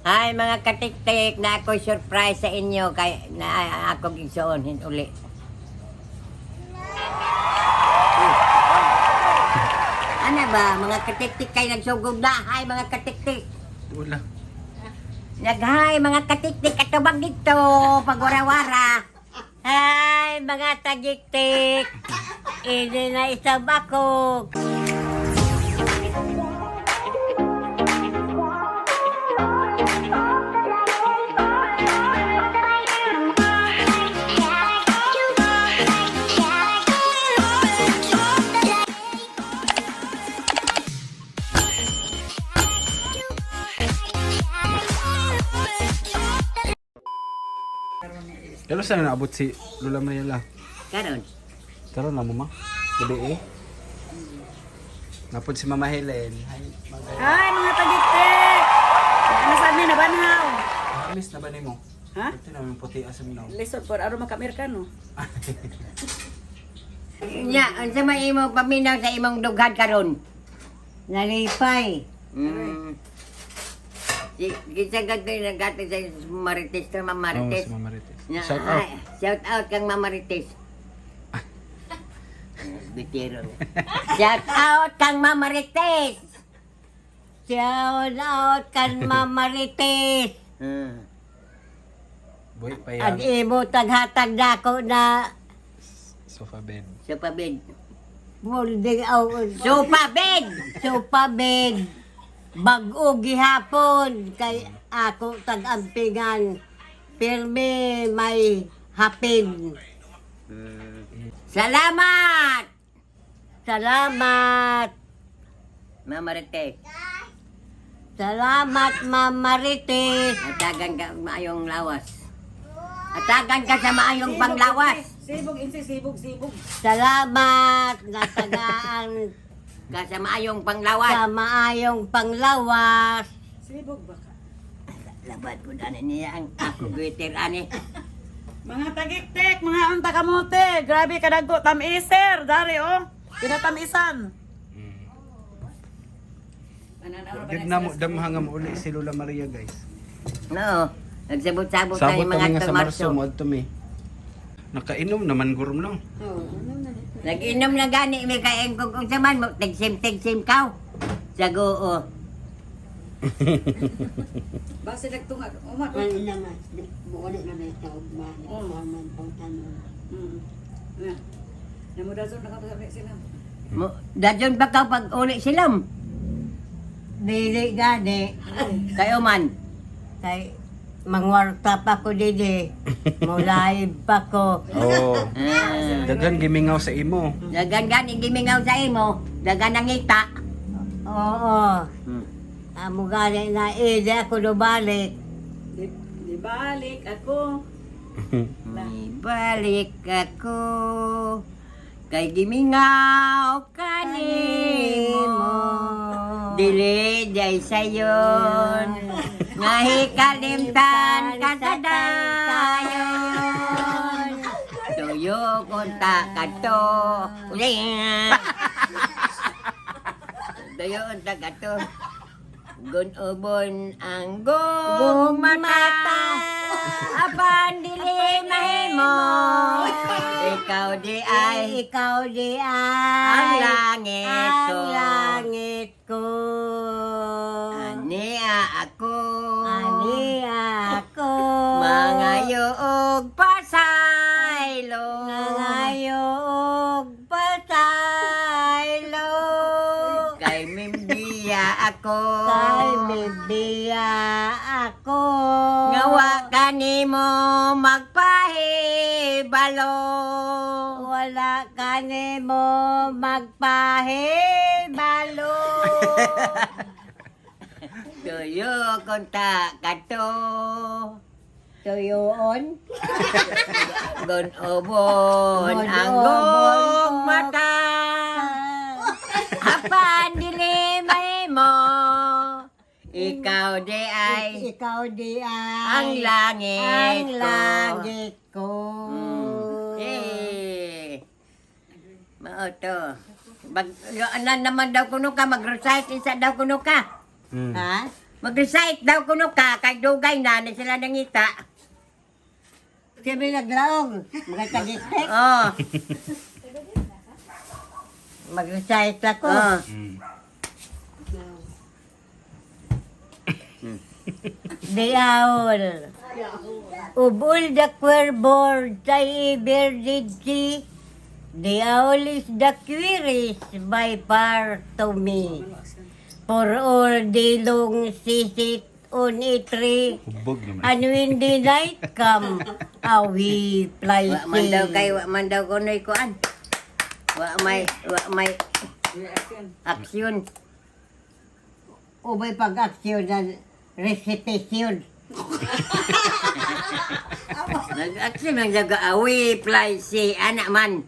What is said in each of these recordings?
Hi, mga katiktik, na ako surprise sa inyo kay na ako gigsuon hin uli. Ano ba mga katiktik kay nagsugod na? Hi, mga katiktik. Wala. Naghay, mga katiktik, atubang dito pagwarawara. Hi, mga tagiktik. Ini na isang bakok. Pero saan naabot si Lola Mariela? Karon. Tara na, mama. Gabi eh. Napod si Mama Helen. Hi, Mama. Hi, mga tagiktik! Ano sa amin, nabanhaw? Miss na ba nimo? Ha? Ito namin puti asam na. Lisod po, araw maka-Amerikano. Nya, unsa may imong paminaw sa imong dughan karon? Nalipay. Si kinsa gagawin nagati sa Marites to, Ma'am Marites. Oo, si Mama Marites. Nya, Shout out. ay, shout out kang Ma'am Marites. Bitiro. Shout out kang Ma'am Marites. Shout out kang Ma'am Marites. Boy, Ang payag. imo taghatag dako na Sofa bed. sofa bed. Folding out. Sofa bed! Sofa bed. Bag-o gihapon kay ako tag-ampingan. Pirmi may hapin. Salamat! Salamat! Mama Marites. Salamat, Ma'am Marites. Atagan ka maayong lawas. Atagan ka sa maayong panglawas. Sibog, insi, sibog, sibog. Salamat natagaan ka sa maayong panglawas. Sa maayong panglawas. Sibog baka. Labat ko na niya ang ako gwitir ani. Mga tagiktik, mga unta kamote. Grabe kadagko, tamiser. Dari oh. Kinatamisan. Gid na mo damha nga mo uli si Lola Maria, guys. No, nagsabot-sabot Sabot tayo kami mga nga sa Marso Marso. mo adto mi. Nakainom naman gurum no. Nag-inom na gani mi kay kung unsa man mo tigsim-tigsim kaw. Sago oh. Basta nagtungag. Uma. Ano naman, buulit na may tawag ma, naman pang tanong. Na. Namudazon nakapasabay sila. Mo dadyon ba kaw pag uli silam? Dili gani. Kayo man. Kay mangwarta pa ko dili. Mulaib pa ko. Oo. Ah. Daghan gimingaw sa imo. Dagan gani gimingaw sa imo, dagan nangita. Oo. Amo gani na ide ako lubalik. Di, di balik ako. Ibalik ako kay gimingaw kanimo. Dili jay sayon nga hikalimtan ka sa dayon. Tuyo kunta kadto. Tuyo unta kadto. Gunubon ang gumata. Apan dili mahimo. Ikaw di ay Ikaw di ay ang langit ko. Ang langit ko. Ania ako. Ani ako. Mga yuog pasaylo. Ngayog pasaylo. Kay mimbiya ako. Kay bibiya ako. Ngawa kanimo magpahibalo. Wala ka nimo magpahibalo. Tuyo konta kato. Tuyoon. Gunobon ang Gunobon. gong mata. Apan dili mahimo. Ikaw di ay Ikaw di ay ang langit ang ko. langit ko. Eh. Mao to. Mag, ano naman daw kuno ka, mag-recite isa daw kuno ka. Ha? Mag-recite daw kuno ka kay dugay na ni sila nangita. Siya may naglaong. Mga tagistek. Oh, Mag-recite ako. oh. The owl. Of all the queer birds I ever did see, the owl is the queerest by far to me. For all day long she sit on a tree, Hubog naman. and when the night come, we fly Wa man daw see. kay wa man daw kuno'y kuan. Wa may aksyon. O may pag-aksyon na recitation. Nag-aksyon ang jaga awi fly si anak man.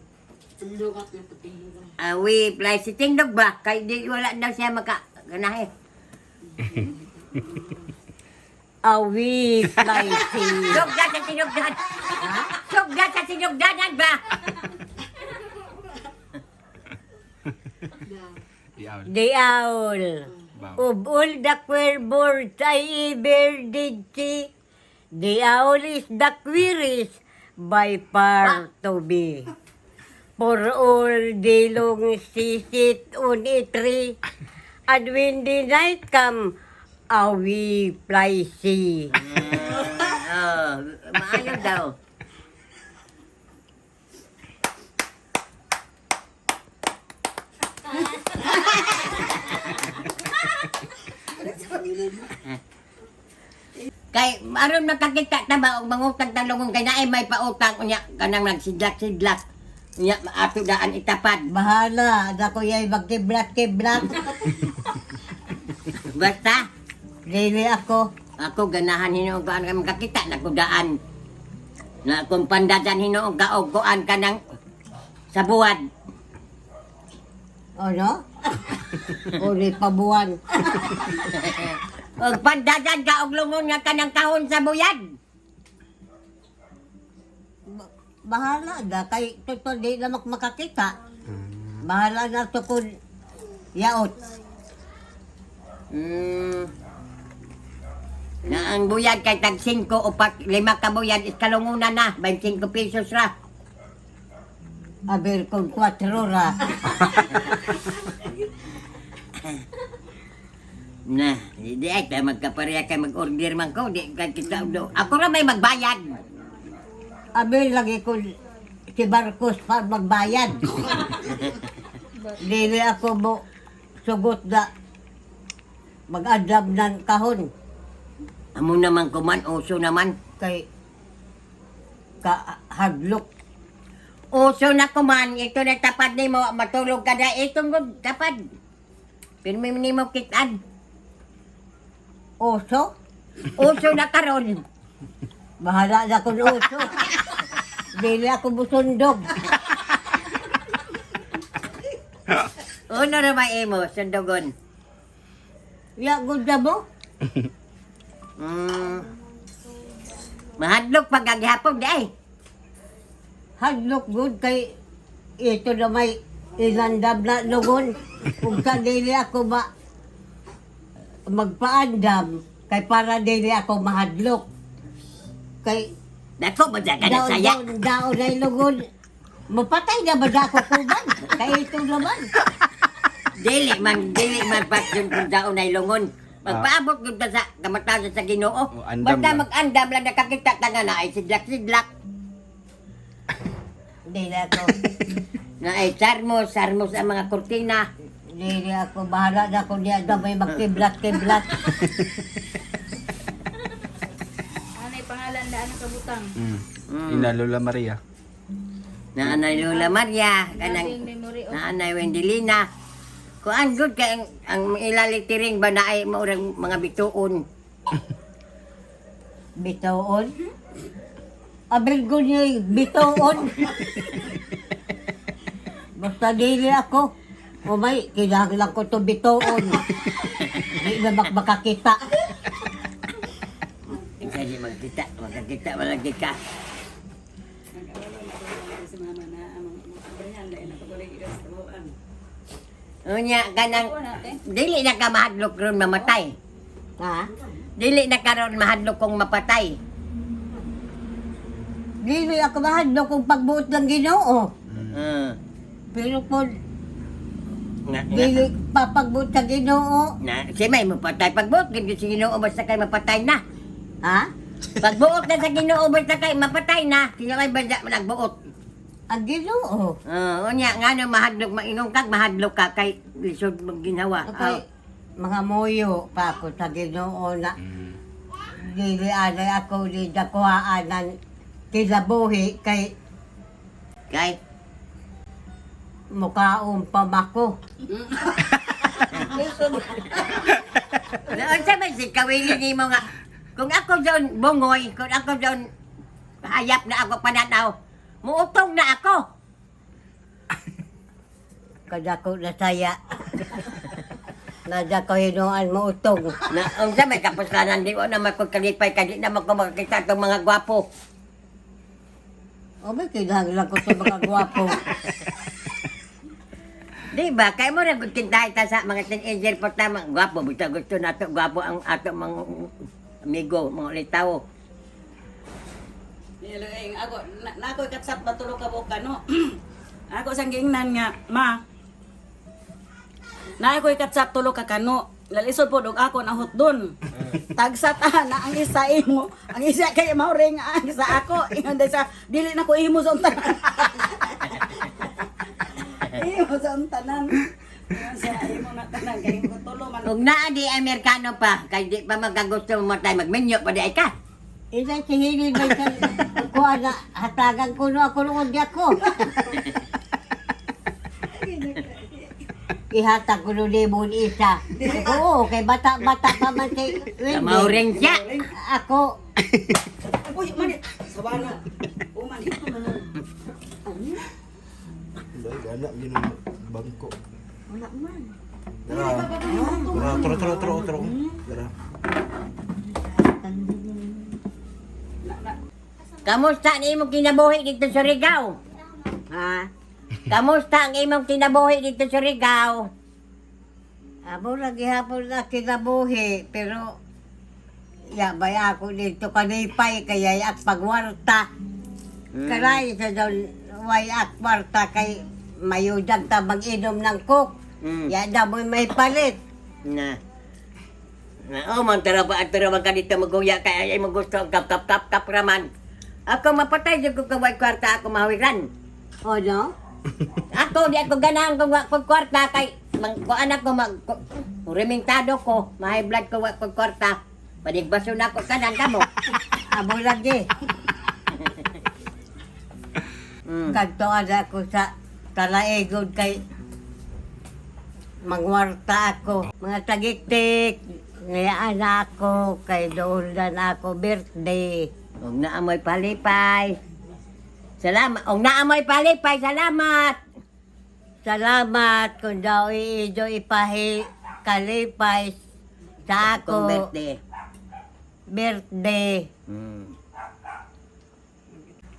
Awi fly si tindog ba kay di wala daw siya maka ganahe. Awi fly see. Sugdan sa sinugdan. Sugdan sa sinugdanan ba? The owl. The owl. Wow. Of all the queer birds I ever did see, the owl is the queerest by far to be. For all day long she sit on a tree, and when the night come, we fly see. Oh, maayo daw. Kay aron makakita ta ba og mangutang talungon kay naay may pautang unya kanang nagsidlak-sidlak. Unya ato daan itapad. Bahala, na ko yay magkiblat-kiblat. Basta Dili ako. ako ganahan hinuon ko ang makakita na kudaan. Na kung pandadan hinuon ka og kuan kanang sa buwad. Ano? Uli pabuan. Og pandadan ka og lungon nga kanang kahon sa buyad. Bahala na kay totoo di na makakita. Bahala na to kung yaot. Na ang buyad kay tag 5 o pak 5 ka buyad is kalungunan na 25 pesos ra. Aber kung 4 ra. Na, di ay tayo magkapareha kay mag-order man ko, di kay kita do. Ako ra may magbayad. Aber lagi kung si Marcos pa magbayad. Dili ako mo sugot na mag-adlab ng kahon Amo naman kuman uso naman. kay kahadlok. Uso na kuman, ito na tapad nimo, matulog ka na itong gud tapad. Pirmi nimo kitan. Oso? Uso na karon. Bahala na kung oso. Dili ako busundog. Uno ra may imo sundugon. Ya, good na mo? Mahadlok pag gihapon di ay. Hadlok good kay ito na may ilandam na lugon. Kung sa dili ako ba magpaandam kay para dili ako mahadlok. Kay Dako ba ka na daon saya? daon daon ay lugon. Mapatay na ba na ako kuban? Kay ito naman. Dili man pat yung kung daon ay lungon. Magpaabot gud ta sa kamatayon sa Ginoo. Oh, andam Basta lang. mag-andam lang nakakita ta nga na ay sidlak-sidlak. Dili ako. Na ay sarmos, sarmos ang mga kurtina. Dili ako bahala na kung diya na may magkiblat-kiblat. Ano yung pangalan daan ng kabutang? Ina Lola Maria. Na anay Lola Maria, kanang Grabing memory oh. na anay Wendelina. Kuan gud kay ang ilalitiring ba na ay maurang mga bituon. Bitaon? Abel ko niya bitaon. Basta dili ako. O may, kinahanglan ko to bitaon. Di na makakita. Kasi magkita, magkakita wala ka. Si mama na ang abrihan dahil nakagulig ikas tabuan. Unya kanang dili na ka mahadlok ron mamatay. Ha? Dili na karon mahadlok kong mapatay. Dili ako mahadlok kung pagbuot ng Ginoo. Pero kung Na, na, dili pa pagbuot sa Ginoo, na, si may mapatay pagbuot gid sa Ginoo basta kay mapatay na. ha? Pagbuot na sa Ginoo basta kay mapatay na. Sino may banda nagbuot. Ang Ginoo. Unya ngano mahadlok maingon kag mahadlok ka kay lisod magginhawa. Okay. Mga moyo pa ako sa Ginoo na dili anay ako di dakuhaan ng kinabuhi kay Kay mukaon pa mako. Unsa man si kawili nimo nga kung ako doon bongoy, kung ako doon hayap na ako pananaw, muutong na ako. Kadako na saya. Nada ko hinuan mo utong. Na unsa may kapuslanan di na makukalipay kay di na man ko makakita tong mga gwapo. O may kinahanglan ko sa mga gwapo. Di ba? Kay mo ra gud tindahay ta sa mga teenager po ta mga gwapo bitaw gusto nato gwapo ang ato mga amigo, mga ulitawo. Niluing ako na, na ako katsap batulo ka buka no. Ako sang giingnan nga ma. Na ako katsap tulo ka kano. Lalisod po og ako na hotdon. Tagsa ta na ang isa imo, ang isa kay mao ring ang isa ako. Ingon day sa dili na ko imo sa tanan. Imo sa tanan. Ingon sa imo na tanan kay imo tulo man. Kung naa di Amerikano pa, kay di pa magkagusto mamatay, magminyo pa di ay ka. Ina si Hini may sa kuha na hatagan ko no ako noon di ako. Ihatag ko no limon isa. Oo, kay bata-bata pa man si Wendy. Kamauring siya. Ako, Uy, mani. Sawana. O mani. Dahil gana yun ang bangko. Wala man. Dara. Dara, tro tro tro tro. Dara. Kamusta ang imong kinabuhi dito sa Surigao? ha? Kamusta ang imong kinabuhi dito sa Surigao? Amo lagi hapon na kinabuhi, pero yabay ako dito kanipay, kaya ak pagwarta. Karay sa doon, way ak kwarta kay mayudag ta mag-inom ng coke. Ya daw mo'y may palit. Na. Na, oh, man tara ba tara man ka dito maguya kay ay mo gusto ang kap kap kap kap raman. Ako mapatay jud ko kaway kwarta ako mahawiran. O no? Ako di ako ganahan kung wa ko kwarta kay mang kuan ako mag remintado ko, mahay blood ko wa ko kwarta. Padigbaso na ako kanan kamo. Amo lagi. Kadto ako sa Talaegod kay mangwarta ako. Mga tagiktik, ngayaan ako kay doon na ako birthday. Og naamoy palipay. Salamat. Og naamoy palipay, salamat. Salamat kung daw iido ipahi kalipay sa ako Akong birthday. birthday.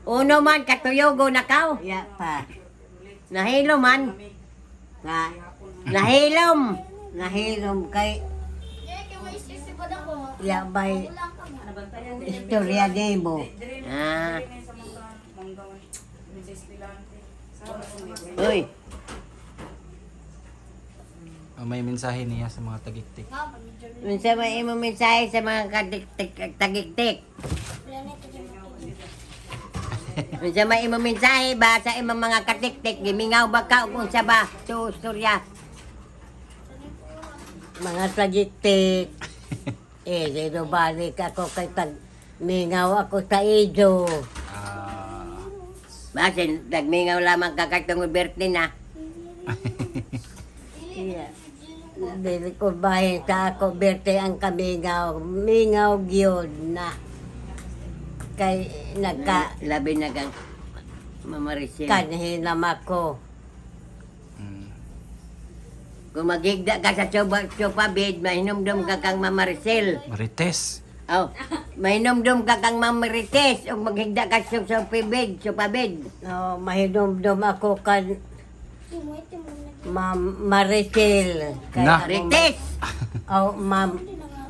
Uno man katuyogo na kaw. Ya pa. Nahilo man. Na, Nahilom. nahilom kay ya bay istorya nimo. Ah. Uy, Ah, may mensahe niya sa mga tagiktik. unsa may imong mensahe sa mga kadiktik tagiktik? Unsa may imong mensahe ba sa imong mga katiktik? Gimingaw ba ka ug unsa ba? So, istorya. Mga tagiktik. Eh, dito balik ako kay tag mingaw ako sa ido. Ah, Basin, nagmingaw lamang ka kay tungod birthday na. Yeah. Dili ko bahin sa ako birthday ang kamingaw. Mingaw gyud na kay nagka Labi na kang mamarisin. kanhinam ako. Kung magigda ka sa sopa, sopa bed, mahinumdum ka kang mamarisil. Marites. Oh, mahinumdum ka kang mamarites ug maghigda ka sa sopa bed, sopa bed. No, mahinumdum ako kan Ma'am Maricel. Kay Na. Marites. Oh, Ma'am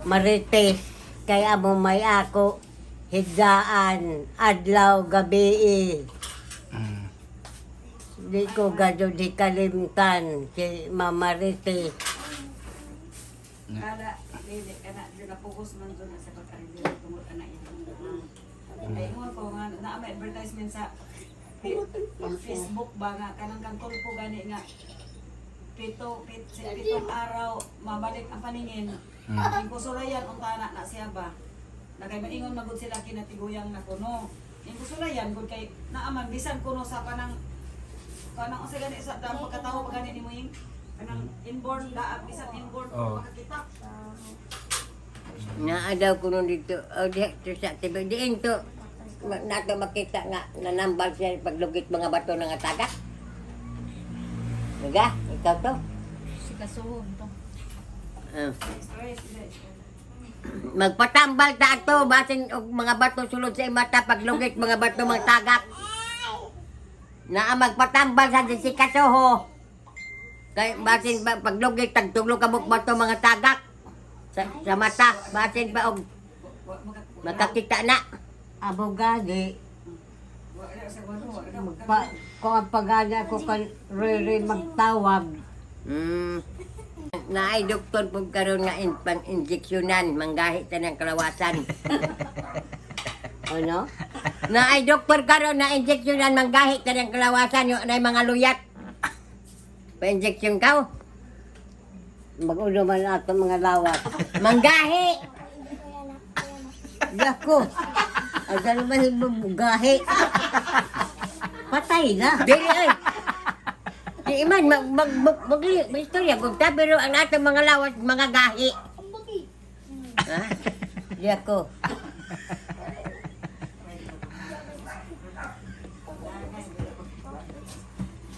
Marites kay amo may ako higaan adlaw gabi. Di ko gado di kalimtan si Mama Marites. Kada dili kana jud na focus man jud na sa pag-arrange tungod ana ito. Ay ingon ko nga naa may advertisement sa Facebook ba nga kanang kang tulpo gani nga 7 araw mabalik ang paningin. Ang kusulayan unta na na siya ba. Na kay maingon magud sila kinatiguyang na kuno. Ang kusulayan gud kay naaman bisan kuno sa kanang kanang unsa gani sa dang pagkatawo pa gani nimo yung kanang inborn da bisan inborn Oo. makakita. Naa daw kuno dito. O di to sa tibi diin to. Nato makita nga nanambal siya paglugit mga bato ng tagak. Diga, ikaw to. Si Kasuhon to. Ah. Magpatambal ta ato basin og mga bato sulod sa imata paglugit mga bato mga tagak. Naa magpatambal sa Sikasoho. Kay basin ba paglugit tagtulo ka buk bato mga tagak sa mata basin ba og makakita na. Abogadi, magpa, kung ang pagana ko kan Rere magtawag. Naay doktor pug karon nga pang injeksyonan manggahi ta ng kalawasan. Ano? Naay doktor karon na injeksyonan manggahi ta ng kalawasan yung nay mga luyat. Pa-injeksyon ka? Magulo man ato mga lawat. Manggahi. Gako. Asa naman yung gahi. Patay na. Dili ay. Di man mag mag mag, mag, mag istorya kung ta pero ang atong mga lawas mga gahi. Ha? Di ako.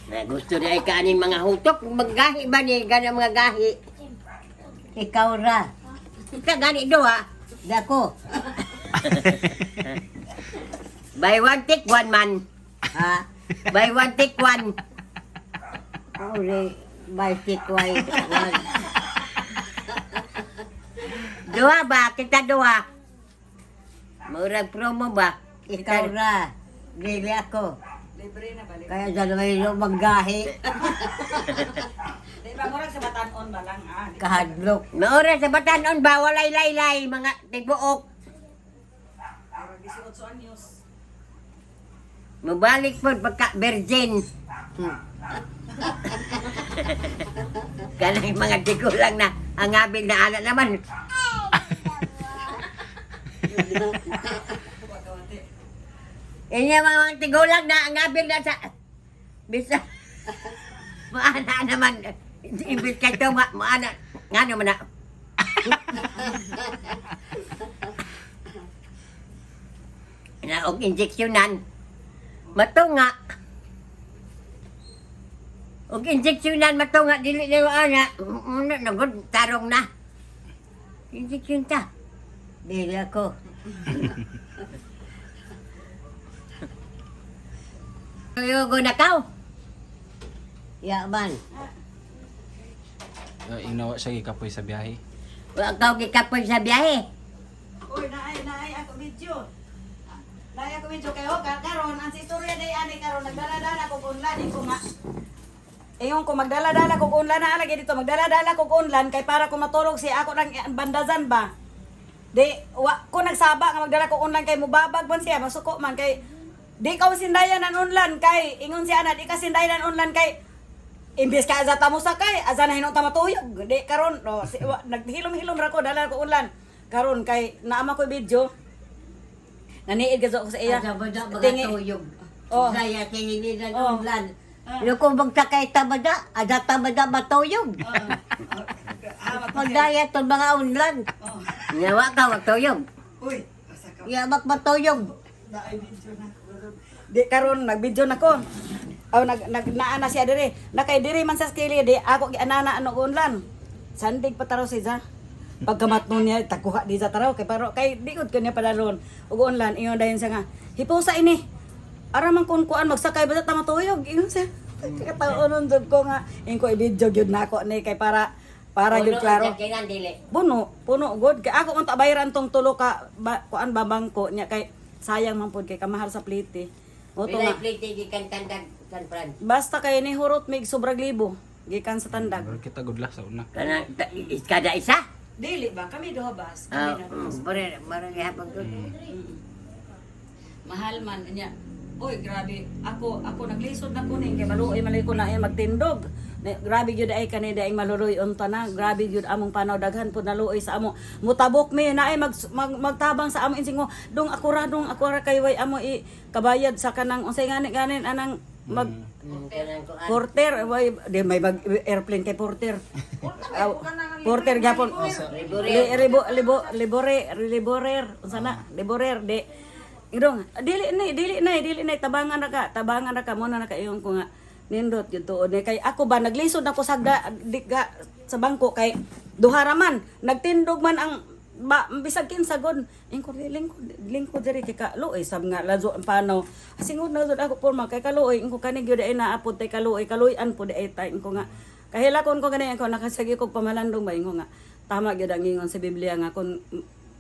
Na gusto niya ay kaaning mga hutok, maggahi ba ni gana mga gahi? Ikaw ra. Ika gani duha. Di ako. Buy one take one man. Ha? Buy one take one. Uli, bicycle. One. Duha ba? Kita duha. Murag promo ba? Ikaw ra. Dili ako. Libre na balik. Kaya sa naman yung maggahi. Di ba murag sa batanon ba lang ah. Kahadlok. Maura sa batanon ba walay laylay mga tibuok. Murag 18 anyos. Mubalik po pagka virgin. Kanang mga tigulang na ang abil na ala naman. Inya mga tigulang na ang abil na sa bisa maana naman imbis kay to maana ngano man na. Na og injeksyonan matunga og injeksyonan matunga dili na ana muna na gud tarong na injeksyon ta. Dili ako. Yugo na kaw. Ya man. Ingnawa siya gikapoy sa biyahe. Wa kaw gikapoy sa biyahe. Uy, naay naay ako video. Naay ako video kayo karon ang istorya day ani karon nagdala-dala kog unlan ko nga. Ingon ko magdala-dala kog unlan na lagi dito magdala-dala kog unlan kay para ko matulog si ako nang bandazan ba. Di wa ko nagsaba nga magdala kog unlan kay mubabag man siya masuko man kay di ka sindayan ang unlan kay ingon siya na di ka sindayan ang unlan kay imbes ka aza ta mo sakay aza na hinuon ta matuyog di karon no si, wa, naghilom-hilom ra ko dala ko unlan karon kay naama ko video naniid gazo ako sa iya. Asa ba da mga Tingi- tuyog? Oh. Gaya kay ng Oh. ulan. Lukong magtakay tabada, ada tabada matuyog. Magdaya ton mga unlan. Nga wa ka wa tuyog. Uy, asa ka. Yamak matuyog. Naay video na. Di karon nag-video na ko. Aw nag nag naa na siya dire. Nakay dire man sa skili di ako gianana ano unlan. Sandig pa taraw siya. Pagkamatno niya takuha di sa taraw kay paro kay di gud kanya padalon ug unlan ingon dayon siya nga hipusa ini. Ara man kun kuan magsakay ba ta matuyog ingon siya. Kataonon jud ko nga ingon ko i-video gyud nako ni kay para Para gyud Puno klaro. ang sakyanan, dili. Puno, puno good. Kay ako man bayaran tong tulo ka ba, kuan ba bangko nya kay sayang man pud kay kamahal sa plite. Oto Pilay nga. plate gikan tandag San Fran. Basta kay ni hurot mig sobrang libo gikan sa tandag. Pero kita good lah sa una. Kana kada isa? Dili ba kami duha bas? Ah, bare bare gihapon ko. Mahal man niya. Uy, grabe. Ako ako naglisod na ko ning kay maluoy man ko na ay magtindog. Grabe gyud ay kani daing maluloy unta na. Grabe gyud among panaw daghan pud naluoy sa amo. Mutabok mi na ay mag, mag, magtabang sa amo insingo. Dong ako ra dong ako ra kay way amo i kabayad sa kanang unsay ngani ganin anang mag Kanang kuan. porter way di may mag airplane kay porter. Aw, porter gyapon. Libo libo libore liborer unsa na liborer di. Idong dili na dili na tabangan ra ka mo na ka iyon ko nga nindot gyud tuod ni kay ako ba naglisod na ko sagda di ka sa bangko kay duha ra man nagtindog man ang ba bisag kinsa gud ingko lingkod lingkod diri kay ka luoy sab nga lazo ang panaw singod na jud ako porma kay kaluoy ingko kani gyud ay naapod tay kaluoy kaluoy-an pud ay ta ingko nga kahilakon ko gani ako nakasagi kog pamalandong ba ingo nga tama gyud ang ingon sa Biblia nga kun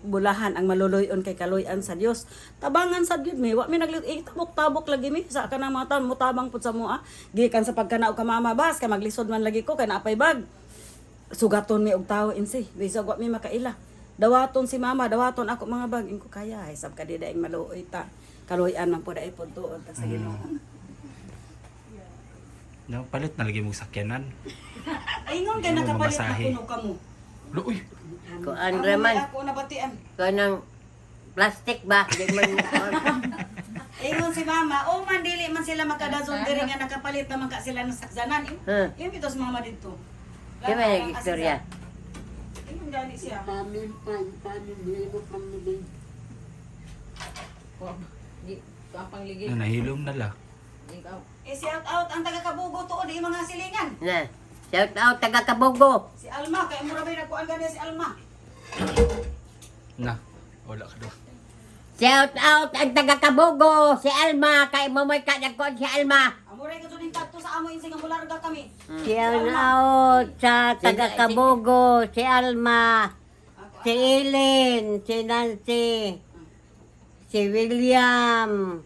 bulahan ang maluloy-on kay kaluy-an sa Dios tabangan sa gyud mi wa mi naglit eh, tabok-tabok lagi mi sa kanang mga taon mutabang pud sa moa gikan sa pagkanaog ka mama bas kay maglisod man lagi ko kay naapay bag sugaton mi og tawo insi bisag wa mi makaila dawaton si mama dawaton ako mga bag ingko kaya ay sab ka di daing maluoy ta kaluy-an man pud ay pud tuod ta sa Ginoo. No, palit na lagi mong sakyanan. Ingon kay Ano, nakapalit na mamasahe. kuno kamo. Luoy. Kuan ra man. Ako nabatian. Kanang plastic ba? Di man Ingon si mama, o man dili man sila makadazon diri nga nakapalit naman ka sila ng sakzanan. Huh. Yung ito si mama dito. Di ba nag-istorya? Ingon gani siya. Di, ang pangligid. Na nahilom na la. Di ka. Eh shout out ang taga Kabugo tuod di mga silingan. Na. Shout out taga Kabugo. Si Alma kay mura bay nagkuan gani si Alma. Na, wala ka do. Shout out ang taga Kabugo, si Alma kay mamay ka nagkuan si Alma. Amuray ka jud kadto sa amo insi nga mularga kami. Shout out sa taga Kabugo, si Alma, si Ellen, si Nancy, si William,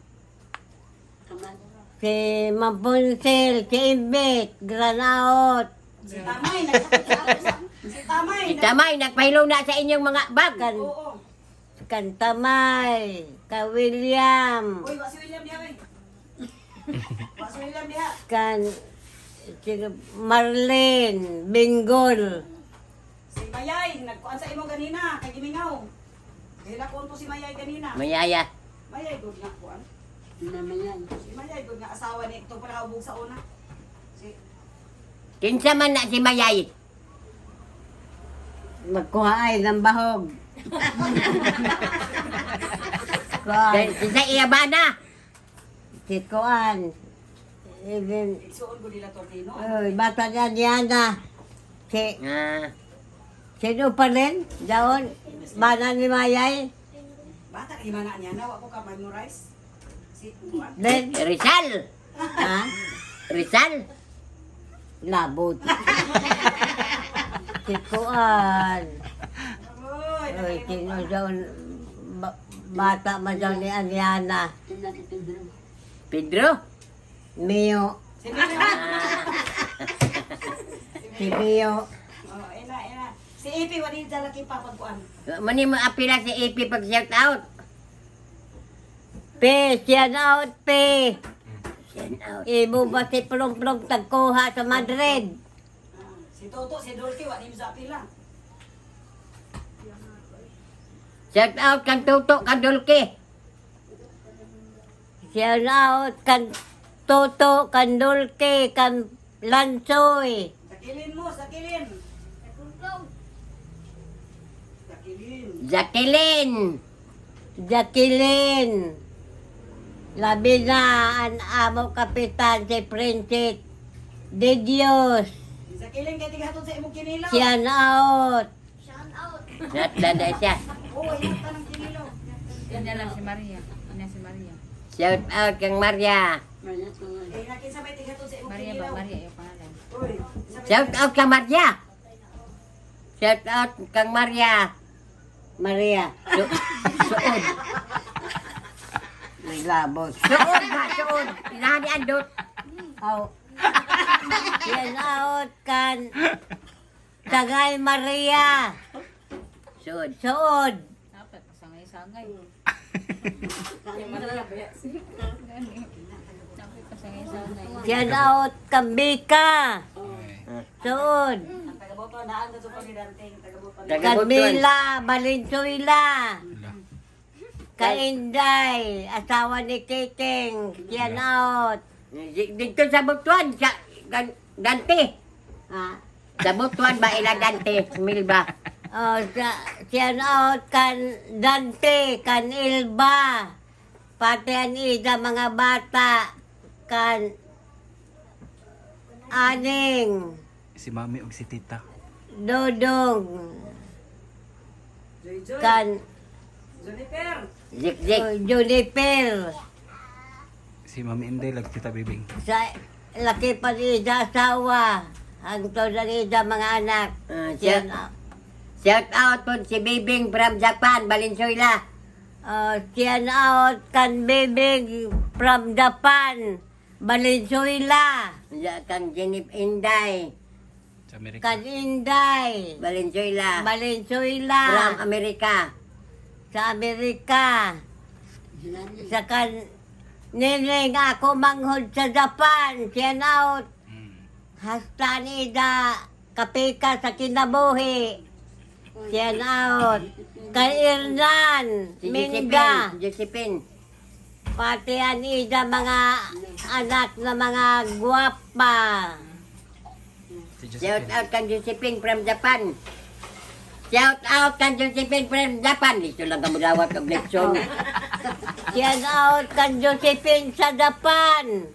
si Mapunsil, si Imbit, Granaot, Si Tamay nagkakit sa ato sa si Tamay. Si Tamay nagpahilom na sa inyong mga bag. kan, Oo. Kantamay, ka William, Uy, wa si William diha oy. Wa si William diha. kan si Marlene, Binggol, Si Mayay nagkuan sa imo ganina kay gimingaw. Dila ko si Mayay ganina. Mayaya. Mayay good nga kuan. Si Mayay good nga asawa ni ito pala hubog sa una. Si Kinsa man na si Mayay. Magkuha ay ng bahog. Kuan, Kinsa iya ba na? si Kuan, even, isuon ko nila Tornino. oy, bata niya Diana, si, Ah, sino pa rin, daon, bana ni Mayay, Bata kay mana niya na wa ko ka memorize. Si kuan. then, Rizal. ha? Rizal. Labot. Si Kuan, Oy, oy, sino daon, bata man daw ni Ariana, Pedro. Mio, Si Mio. Si Mio, Oh, ina ina. Si Ipi wali dala kay papagkuan. Mani mo apila si AP pag shout out. P, siya out, P. Shout out. Ibo ba si Plong-Plong tagkuha sa Madrid? Ah, si Toto, si Dolce wa ni sa pila. Shout out kang Tuto kang Dulke. Siya out kan Toto, kan Dulce, kan Lansoy. Sakilin mo, sakilin. Sakilin. Jacqueline. Jacqueline. Labi na ang amo kapitan si Princess De Dios. Si Sakilin kay tigatod sa imong kinilaw. Siya out. Natlanda siya. Oh, ingat ng kinilaw. Yan na lang si Maria. Yan si Maria. Shout out kang Maria. Eh, nakin sabay tigatod sa imong Maria ba? kinilaw. Maria yung pangalan. Uy, sabay Shout out kang Maria. Shout out kang Maria. Maria. Suod. Naglabos. Suod ba? Suod. Inahan ni Andot. Aw. Shout out kan Tagay Maria. Suod. Suod. Dapat pasangay-sangay. Dapat pasangay-sangay. Shout out Kambika. Okay. Suod. Ang taga-boto, naan sa ni Dante, ang taga-boto. Carmela Valenzuela. Wala. Kainday, asawa ni Kiking. Shout out. Dito sa Butuan, sa Dante. Ah. Sa Butuan ba ila Dante? Milba. Oh, sa, shout out kan Dante, kan Ilba, pati ang ida mga bata, kan Aning, Si Mami og si Tita. Dodong, Joy Joy. kan Juniper. Zik Zik. oh, Juniper, Si Mami Inday lag Tita Bibing. sa laki pa ni ida asawa, hangtod ang ida mga anak. Ah, Shout shout, shout out po si Bibing from Japan, Valenzuela. Oh, shout out kan Bibig from Japan, Valenzuela. Ya, kang Jenny Inday, Sa Amerika. Kan Inday, Valenzuela. Valenzuela, From America. Sa Amerika. Sa kan Nining ako manghod sa Japan, shout out. Hasta ni Ida, kapika sa kinabuhi. Shout out. Kay Irnan, Si Josephine. Minga, Josephine. Pati ang ida mga anak na mga gwapa. Si Shout Josephine. out kang Josephine from Japan. Shout out kang Josephine from Japan. Dito lang ka magawat og leksyon. Shout out kan Josephine sa Japan.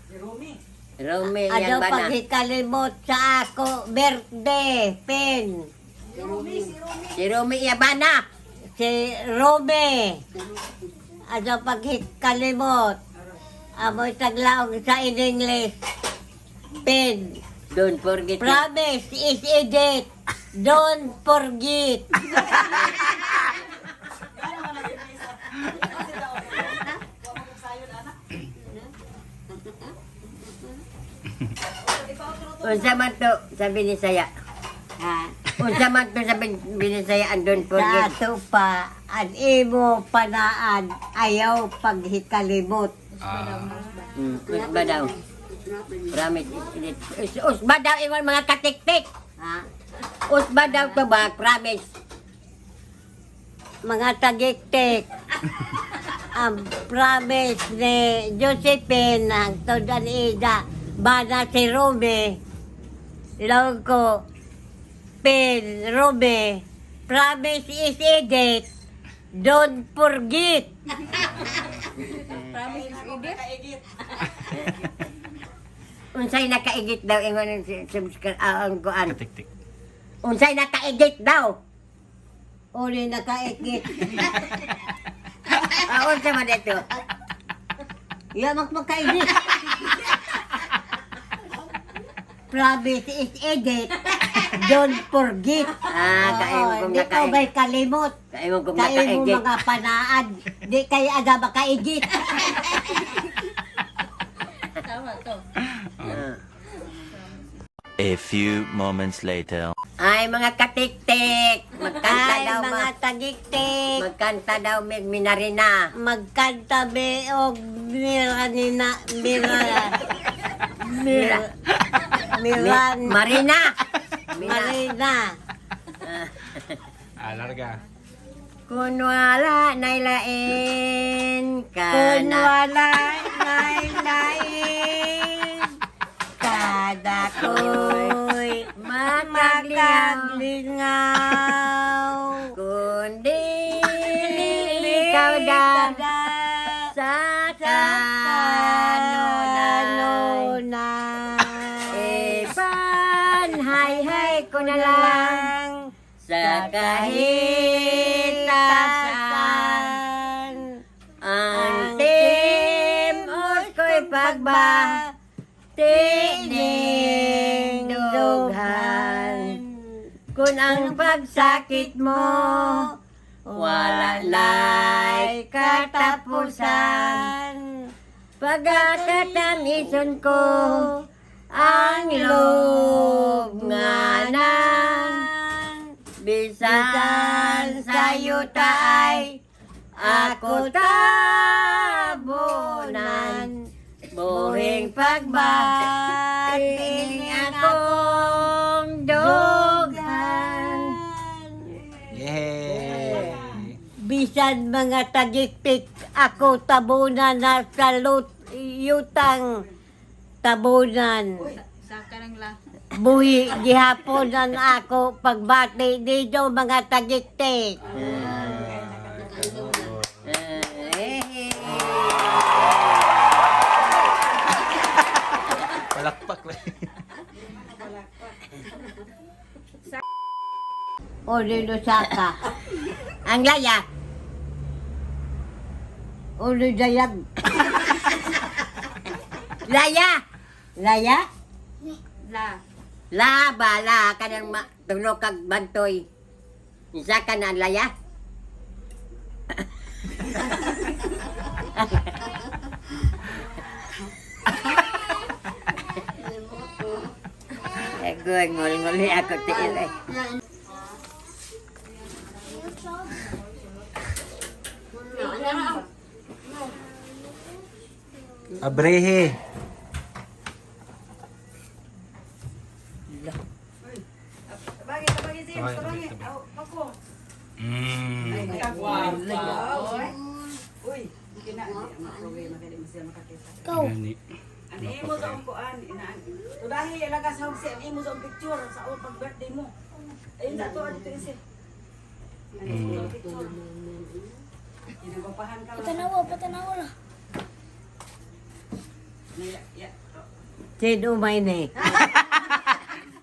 Si Rumi. Rome Ano yang bana. pagkikalimot sa ako birthday, pin. Si Rumi, si Rumi. Si Rome Yabana. Si Rome. Ano pagkikalimot. Amoy taglaong sa in English. Pin. Don't forget. it. Promise is a date. Don't forget. Ano man ang isa? Kasi daw. Wa mo kong sayon, anak. Unsa man to sabi ni Saya. Ha? Unsa man to sabi ni Saya ang don't Sa forget. ato pa, ang imo panaan, ayaw paghikalimot. Ah, Usba daw. Promise is it. Usba daw ingon mga katiktik. Ha? Usba daw to ba? Promise. Mga tagiktik. Ang promise ni Josephine ang todan ida bana si Ruby. Lawag ko, Pin, Ruby, promise is a date. Don't forget. Promise is edit. Kaigit. Unsay nakaigit daw ingon si ang kuan. katiktik. Unsay nakaigit daw. Uli nakaikit. Ah, unsa man ito? Yamak makaigit. Promise is a date. Don't forget. Ah, kain Oo, kong Di ko nakaigit. ba'y kalimot? Kain kong Kain mo nakaigit. mga panaan. Di kayo ada makaigit. Tama to. Ah. A few moments later. Ay, mga katiktik. Magkanta Ay, daw mga mga tagiktik. Magkanta daw mig minarina. Magkanta be og mira nina mira mira miran Marina. Mina. Marina. Ah, larga. Kun wala nailain ka Kun na. wala lain kada ko'y Makaglingaw. makaglingaw. Kundi ikaw da sa kanunay. Ipan hay-hay ko na lang sa kahit saan. Ang timos ko'y pagba tining dughan. ang pagsakit mo, wala na'y katapusan. Pagkakatamison ko ang lubnganan. Bisan sa yuta ay ako tabunan. Buhing pagbating akong dughan. Yay! Bisan mga tagiktik ako tabunan na sa yutang tabunan. Saka ng la. Buhi gihaponan ako pagbati dito mga tagiktik. Eh, Palakpak lang. O Lusaka. Ang laya. O Dayag. Laya. Laya? La. La ba la kanang tulo kag bantoy. Isa ka na ang laya. Agoy, ngol-ngoli ako tiil eh. Abrehe. Tabagi, tabagi, James, Tabagi, tabagi. tabagi. Aw, pako. Uy, kina ang problema kay di mo siya makakita. Gani. Ang imo sa akong kuan, inaan. Tudahi ilaga sa hugsi ang imo sa akong picture sa akong pag-birthday mo. Ayun sa ato dito isi. Ang imo sa akong picture. Ginagapahan ka. Patanawa, patanawa lah. Ya, ya. Sino may ni?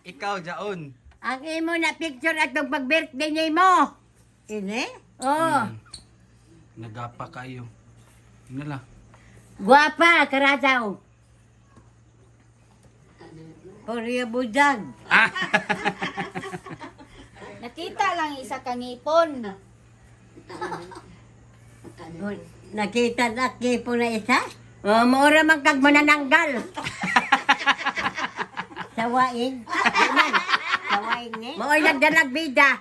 Ikaw, Jaon. Ang imo na picture atong pag-birthday nimo. Ini? Oh, Nagapa kayo. Ano la? guwapa karasaw. Korea Budag. Nakita lang isa ka ngipon. Nakita na kipo na isa? Oh, maura man kag manananggal. Sawain. Sawain ni? Maoy nagdalag bida.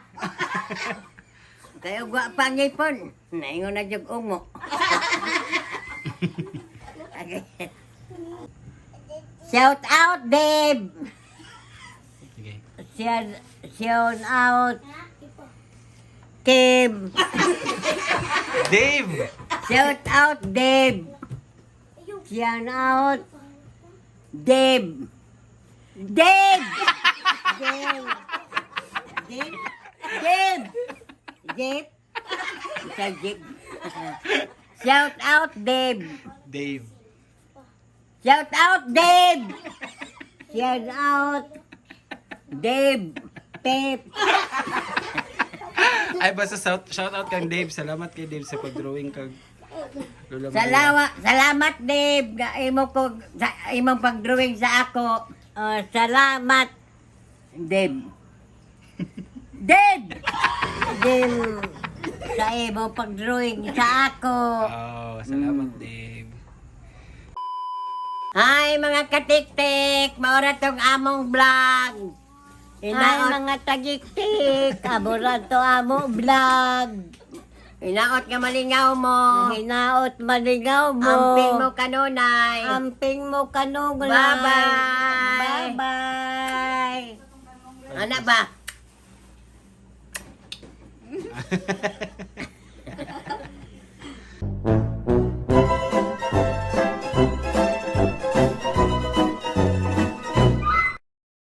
Kayo gwapa ang ipon. Naingon na jud ungo. Shout out, babe. Sige. Siya, siya out. Kim. Dave! Shout out, Dave. Shout out, Dave. Dave! Dave. Dave. Dave. Dave. Isa Dave. Shout out, Dave. Dave. Shout out, Dave. Shout out, Dave. Pep. Ay, basta shout out kang Dave. Salamat kay Dave sa pag-drawing kag Lola Maria. Salamat, Dave. Nga imo ko sa imong pag-drawing sa ako. Oh, salamat, Dave. Dave. Dave. Sa imo pag-drawing sa ako. Oh, salamat Dave. Hi mga katiktik, maura tong among vlog. Hi Inaot, mga tagiktik, amo ra to amo vlog. Inaot nga malingaw mo. Hinaot malingaw mo. Amping mo kanunay. Amping mo kanunay. Bye-bye. Bye-bye. Ana ba?